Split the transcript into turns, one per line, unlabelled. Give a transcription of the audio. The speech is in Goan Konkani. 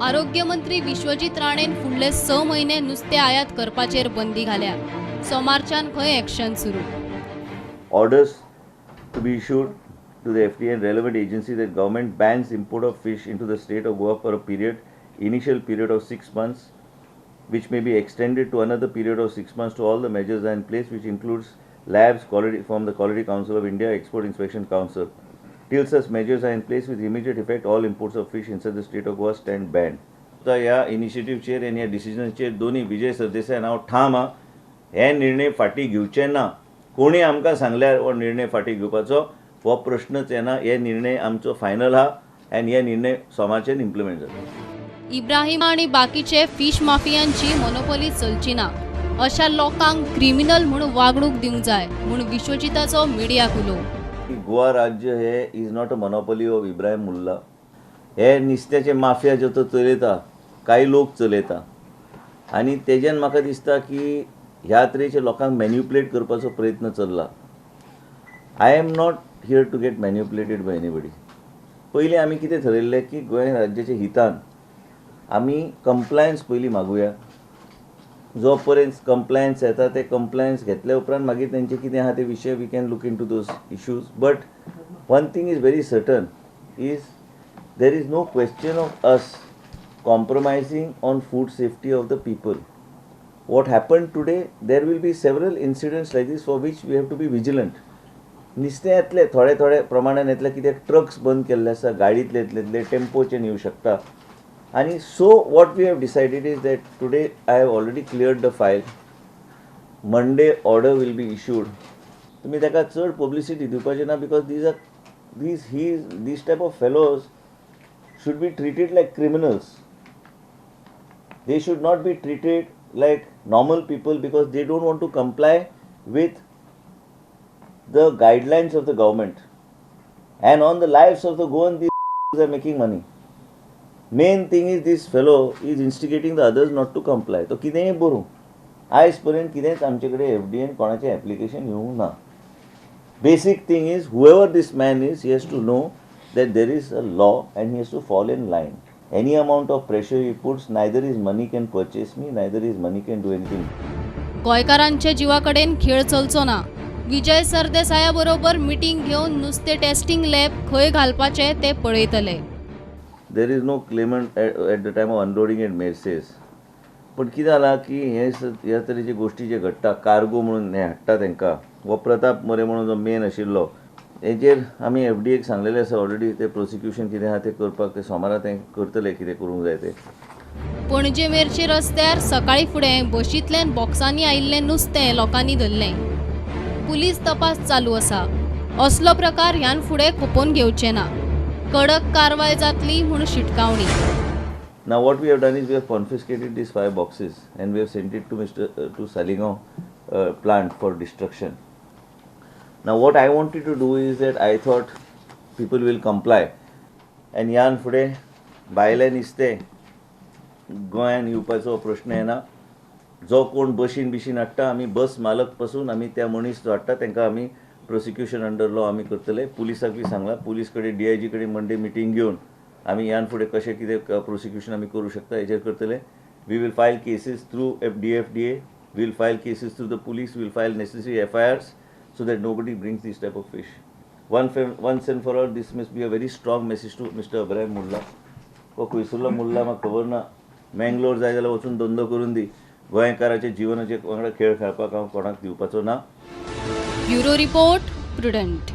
आरोग्य मंत्री विश्वजीत राणेन फुडले 6 म्हयने नुस्तें आयात करपाचेर बंदी घाल्या. सोमारच्यान खंय एक्शन सुरू.
Orders to be issued to the FDA and relevant agency that government bans import of fish into the state of Goa for a period, initial period of 6 months, which may be extended to another period of 6 months to all the measures are in place, which includes labs, quality from the Quality Council of India, Export Inspection Council. Till such measures are in place, with immediate effect, all imports of fish inside the state of Goa stand banned. आतां ह्या इनिशिएटीवचेर आनी ह्या डिसिजनाचेर दोनी विजय सरदेसाय आनी हांव ठाम आहा. हे निर्णय फाटीं घेवचे ना. कोणी आमकां सांगल्यार हो निर्णय फाटीं घेवपाचो हो प्रश्नच येना. हे निर्णय आमचो फायनल आहा आनी हे निर्णय सोमारच्यान इम्प्लिमेंट जाता.
इब्राहिम आणि बाकीचे फिश माफियांची मोनोपोली चलची ना. अशा लोकांक क्रिमिनल म्हूण वागणूक दिवंक जाय म्हूण विश्वजिताचो मिडियाक उलो.
की गोवा राज्य हे is not a monopoly of Ibrahim Mulla. हे नुस्त्याचे माफिया जो तो चलयता, कांय लोक चलयता आनी तेज्यान म्हाका दिसता की ह्या तरेचे लोकांक मॅन्युपुलेट करपाचो प्रयत्न चल्ला. I am not here to get manipulated by anybody. पयलीं आमी कितें थरयल्लें की गोंय राज्याच्या हितान आमी कंप्लायन्स पयलीं मागुया. जो पर्यंत कंप्लायन्स येता, ते कंप्लायन्स घेतल्या उपरांत मागीर तेंचे कितें आहा ते विशय, we can look into those issues. But one thing is very certain is there is no question of us compromising on food safety of the people. What happened today, there will be several incidents like this for which we have to be vigilant. नुस्तें येतलें, थोडे थोडे प्रमाणान येतलें, कित्याक ट्रक्स बंद केल्ले आसा, गाडयेंतले येतले, टेम्पोचे येवं शकता. आनी so what we have decided is that today I have already cleared the file. Monday order will be issued. तुमी ताका चड पब्लिसिटी दिवपाची ना, because these are these he these type of fellows should be treated like criminals. They should not be treated like normal people because they don't want to comply with the guidelines of the government. And on the lives of the Goan, these are making money. Main thing is this fellow is instigating the others not to comply. तो कितेंय बरोवं, आयज पर्यंत कितेंच आमचे कडेन एफडीएन कोणाचें एप्लिकेशन येवंक ना. Basic thing is, whoever this man is, he has to know that there is a law and he has to fall in line. Any amount of pressure he puts, neither his money can purchase me, neither his money can do anything.
गोंयकारांच्या जिवा कडेन खेळ चलचो ना. विजय सरदेसाया बरोबर मिटींग घेवन नुस्तें टेस्टिंग लॅब खंय घालपाचें तें पळयतले.
There is no claimant at the time of unloading at Merces. पण कितें जालां की हे ह्या तरेचे गोश्टी जे घडटा, कार्गो म्हणून हें हाडटा तांकां, हो प्रताप मोरे म्हणून जो मेन आशिल्लो, हेजेर आमी एफडीएक सांगलेलें आसा ऑलरेडी. ते प्रोसिक्युशन कितें आहा तें करपाक ते सोमारा तें करतले, कितें करूंक जाय तें.
पणजे मेरशे रस्त्यार सकाळीं फुडें बशींतल्यान बॉक्सांनी आयिल्लें नुस्तें लोकांनी धरलें. पुलीस तपास चालू आसा. असलो प्रकार ह्यान फुडें खपोवन घेवचे ना, कडक कारवाय जातली म्हूण शिटकावणी.
Now what we have done is we have confiscated these five boxes and we have sent it to Mr. To Saligao plant for destruction. Now what I wanted to do is that I thought people will comply and ह्यान फुडें भायलें नुस्तें गोंयान येवपाचो प्रश्न येना. जो कोण बशीन बिशीन हाडटा, आमी बस मालक पासून आमी त्या मनीस जो हाडटा तांकां आमी प्रोसिक्युशन अंडर लॉ आमी करतले. पुलिसाक बी सांगलां. पुलीस कडेन, डीआयजी कडेन मंडे मिटींग घेवन आमी ह्यान फुडें कशें कितें प्रोसिक्युशन आमी करूं शकता हेजेर करतले. We will file cases through FDFDA, will file cases through the police, will file necessary FIRs so that nobody brings this type of fish. Once and for all, this must be a very strong message to Mr. Abraham Mulla. हो खंयसरलो मुल्ला म्हाका खबर ना. मँगलोर जाय जाल्यार वचून धंदो करून दी. गोंयकाराच्या जिवनाचे वांगडा खेळ खेळपाक हांव कोणाक दिवपाचो ना.
Bureau report, prudent.